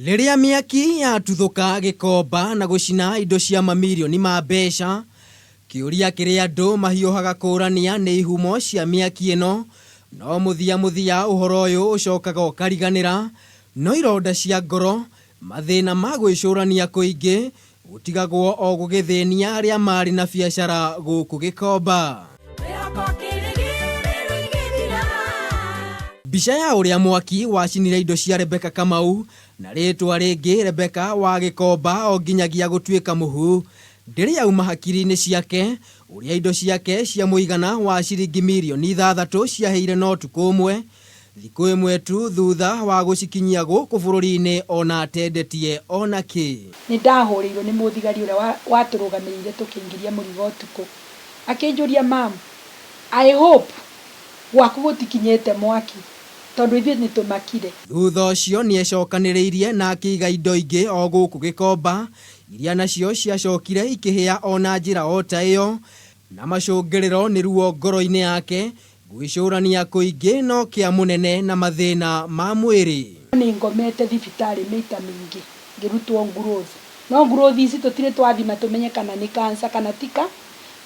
Rĩrĩa mĩaki yatuthũka Gĩkomba na gũcina indo cia mamirioni ma mbeca, kĩũria kĩrĩa andũ mahiũhaga kũũrania nĩ ihumo cia mĩaki ĩno, no mũthia mũthia ũhoro ũyũ ũcokaga ũkariganĩra, no ironda cia ngoro, mathĩna ma gwĩcũrania kũingĩ, gũtigagwo o gũgĩthĩnia arĩa marĩ na biacara gũkũ Gĩkomba. Mbica ya ũrĩa mwaki wacinire indo cia Rebecca Kamau na rĩtwa rĩngĩ Rebecca wa Gĩkomba o nginyagia gũtuĩka mũhu ndĩrĩ yauma hakiri-inĩ ciake ũrĩa indo ciake cia mũigana wa ciringi mirioni ithathatũ ciahĩire na ũtukũ ũmwe thikũ ĩmwe tu thutha wa gũcikinyia gũkũ bũrũri-inĩ ona atendetie ona kĩ. Nĩ ndahũrĩirwo nĩ mũthigari ũrĩa watũrũgamĩrĩire tũkĩingĩria mũrigo ũtukũ. Akĩnjũria, Mum, I hope gwaku gũtikinyĩte mwaki tondũ ithuĩ nĩ tũmakire. Thutha ũcio nĩecokanĩrĩirie na akĩiga indo ingĩ o gũkũ Gĩkomba, iria nacio ciacokire ikĩhĩa o na njĩra o ta ĩyo, na macũngĩrĩro nĩ ruo ngoro-inĩ yake, gwĩcũrania kũingĩ na ũkĩa mũnene na mathĩna ma mwĩrĩ. Nĩ ngomete thibitarĩ mĩita mĩingĩ ngĩrutwo growth. No growth ici tũtirĩ twathima tũmenye kana nĩ cancer kana ti ka,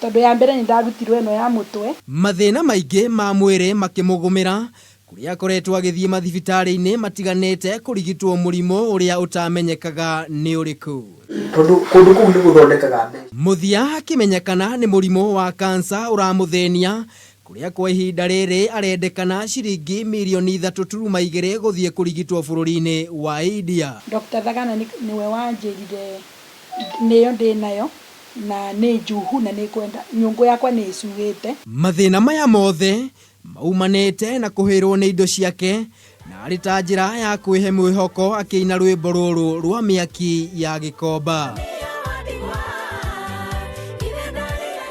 tondũ ya mbere nĩ ndarutirwo ĩno ya mũtwe. Mathĩna maingĩ ma mwĩrĩ makĩmũgũmĩra, kũrĩa akoretwo agĩthiĩ mathibitarĩ-inĩ matiganĩte kũrigitwo mũrimũ ũrĩa ũtamenyekaga nĩ ũrĩkũ. Tondũ kũndũ kũu nĩ gũthondekaga mbeca. Mũthia akĩmenyekana nĩ mũrimũ wa cancer ũramũthĩnia, kũrĩa kwa ihinda rĩrĩ arendekana ciringi mirioni ithatũ turuma igĩrĩ gũthiĩ kũrigitwo bũrũri-inĩ wa India. Doctor Thagana nĩwe wanjĩrire nĩyo ndĩnayo na nĩ njuhu na nĩ ngwenda nyũngũ yakwa nĩ ĩcuhĩte. Mathĩna maya mothe maumanĩte na kũhĩrwo nĩ indo ciake na arĩ ta njĩra ya kwĩhe mwĩhoko akĩina rwĩmbo rũrũ rwa mĩaki ya Gĩkomba.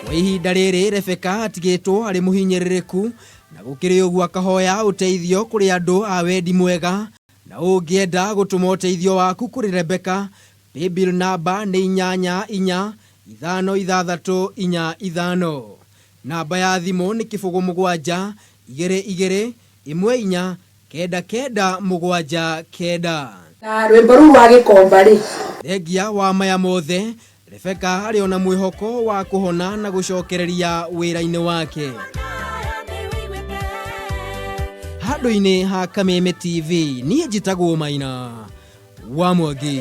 Kwa ihinda rĩrĩ Rebecca atigĩtwo arĩ mũhinyĩrĩrĩku na gũkĩrĩ ũguo akahoya ũteithio kũrĩ andũ a wendi mwega na ũngĩenda gũtũma ũteithio waku kũrĩ Rebecca paybill namba nĩ inyanya inya ithano ithathatũ inya ithano namba ya thimũ nĩ kĩbũgũ mũgwanja igĩrĩ igĩrĩ ĩmwe inya kenda kenda mũgwanja kenda. Na rwĩmbo rũu rwa Gĩkomba rĩ. Thengia wa maya mothe Rebecca arĩ ona mwĩhoko wa kũhona na gũcokereria wĩra-inĩ wake. Handũ-inĩ ha Kameme TV, niĩ njĩtagwo Maina wa Mwangi.